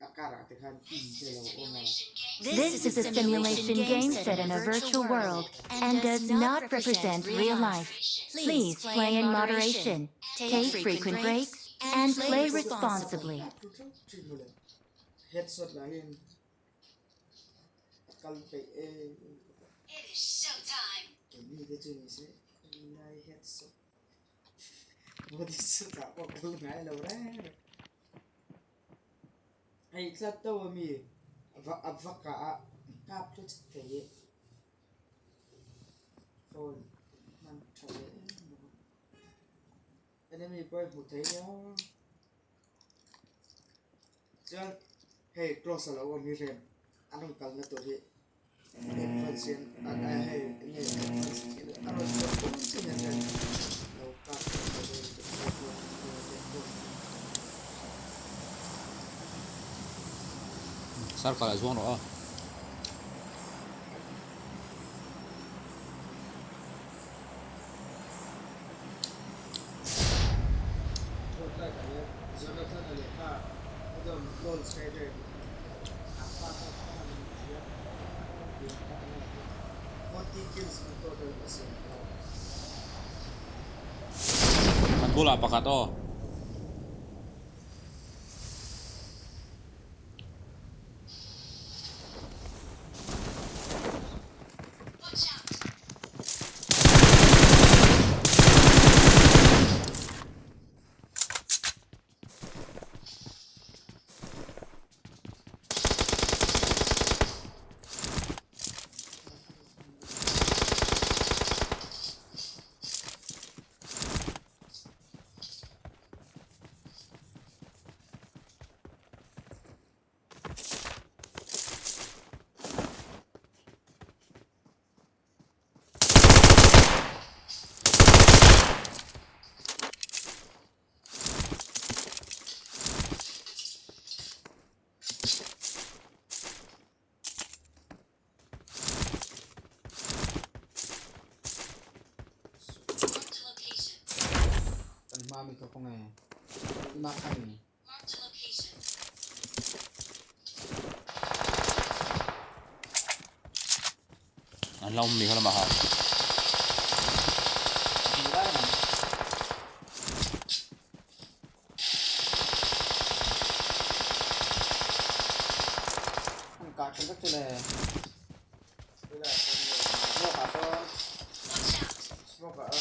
A karah te khan in te lo awm a. This is a simulation game set in a virtual world and does not represent real life. Please play in moderation, take frequent breaks, and play responsibly. Headshot lah hian a kal peih em em bawk a. Keini te chu ni se khawilai headshot body shot ah pawh kal ngai lo reng reng. Hei tlat deuh ami a va kah a kap hlu chak thei hi phone hman tha ve em bawk a enemy pawh hi hmu thei nia chuan hei cross a lo awm hi rem an rawn kalna tur hi advance hian hei enge advance a rawn chhuah dawn chiah hian rem lo kap Circle ah zuang rawh a. Kan bulah pakhat aw. Kan hma mi kha khawnge i mark a mi. An la awm mi kha lamah ha. An kah tha vek chu le. Smoke ah sawn. Smoke ah.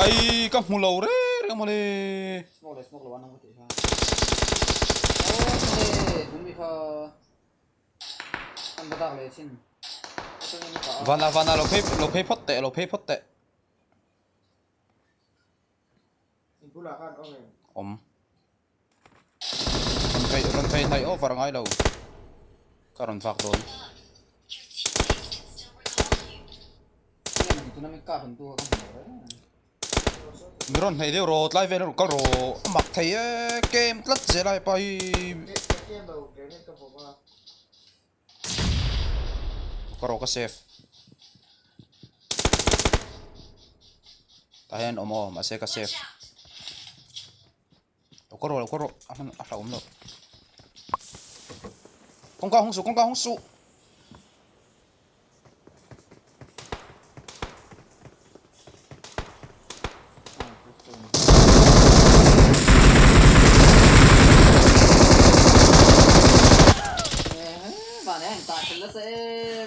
Ai ka hmu lo reng reng mawle. Smoke leh smoke lo an awm ka tih kha. Aw tun mi kha an va dak leh chin. Vana vana lo phei lo phei phawt teh lo phei phawt teh. Bulah khan awm em? Awm. Rawn phei rawn phei hnaih over ngai lo. Ka rawn vak dawn. Mi rawn hnaih deuh rawh tlai vel kal rawh a mak thei e kem tlat zel a hepa hi. Ka rawh ka save. Tah hian awm aw mahse ka save. Lo ka rawh lo ka rawh a hman a hlauhawm loh. Kawngka hawng suh kawngka hawng suh.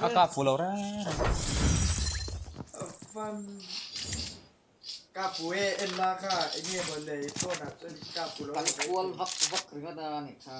A kap fu lo reng reng. Kap fu e en la kha enge maw nei phone ah chuan kap fu lo. Kan kual vak vak ringawt a nih kha.